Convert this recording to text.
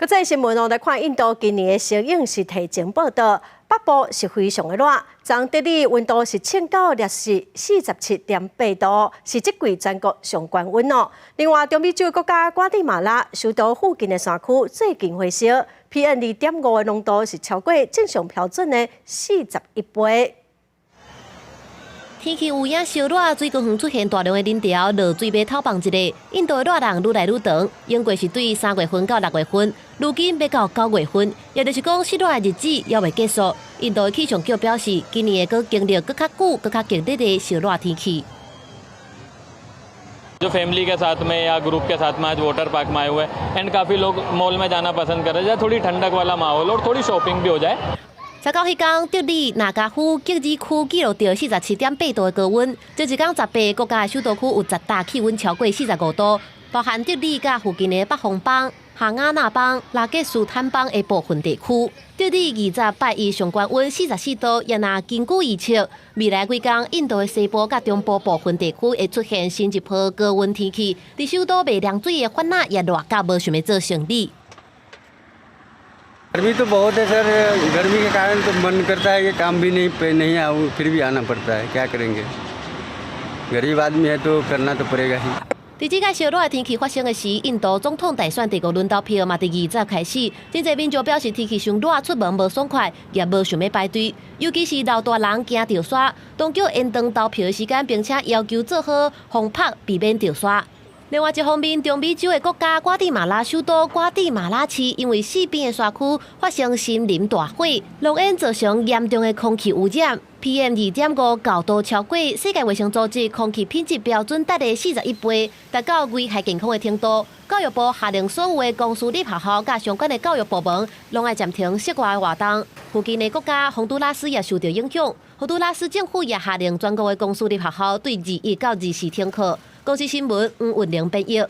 國際新聞哦，來看印度今年的攝影是提前報道，北部是非常的熱，昨德里溫度是衝到攝氏47.8度，是這季全國上懸溫哦。另外，中美洲國家瓜地馬拉首都附近的山區最近火燒，PM 2.5的濃度是超過正常標準的41倍。天氣有影燒熱，水果園出現大量的人潮，落水欲透放一下。印度的熱浪愈來愈長，永過是對3月份到6月份，如今欲到9月份，也就是講濕熱的日子猶未結束。印度的氣象局表示，今年會閣經歷閣較久、閣較激烈的燒熱天氣。 जो फैमिली के साथ में या ग्रुप के साथ में आज वाटर पार्क में आए हुए हैं एंड काफ़ी लोग मॉल में जाना पसंद कर रहे हैं, थोड़ी ठंडक वाला माहौल और थोड़ी शॉपिंग भी हो जाए。十九彼工，德里納加夫吉爾區記錄著47.8度的高溫。這一工18個國家的首都區有10搭氣溫超過45度，包含德里佮附近的北方邦、哈瓦那邦、拉傑斯坦邦的部分地區。德里20拜一上懸溫44度，也若根據預測，未來幾工印度的西部佮中部部分地區會出現新一波高溫天氣。佇首都袂涼水的法納也熱甲無想欲做生理。 गर्मी तो बहुत है सर। गर्मी के कारण तो मन करता है कि काम भी नहीं पे नहीं आऊँ, फिर भी आना पड़ता है। क्या करेंगे, गरीब आदमी है तो करना तो पड़ेगा ही。佇這個燒熱的天氣發生的時，印度總統大選第五輪投票嘛佇二十開始。真濟民眾表示天氣傷熱，出門無爽快，也無想欲排隊。尤其是老大人驚著沙，當局延長投票的時間，並且要求做好防曝，避免著沙。另外一方面，中美洲的國家瓜地馬拉首都瓜地馬拉市，因為四邊的山區發生森林大火，濃煙造成嚴重的空氣污染，PM 2.5高度超過世界衛生組織空氣品質標準達的41倍，達到危害健康的程度。教育部下令所有的公私立學校佮相關的教育部門，攏愛暫停室外活動。附近的國家洪都拉斯也受到影響，洪都拉斯政府也下令全國的公私立學校對21到24停課。公視新聞黃韻玲編譯。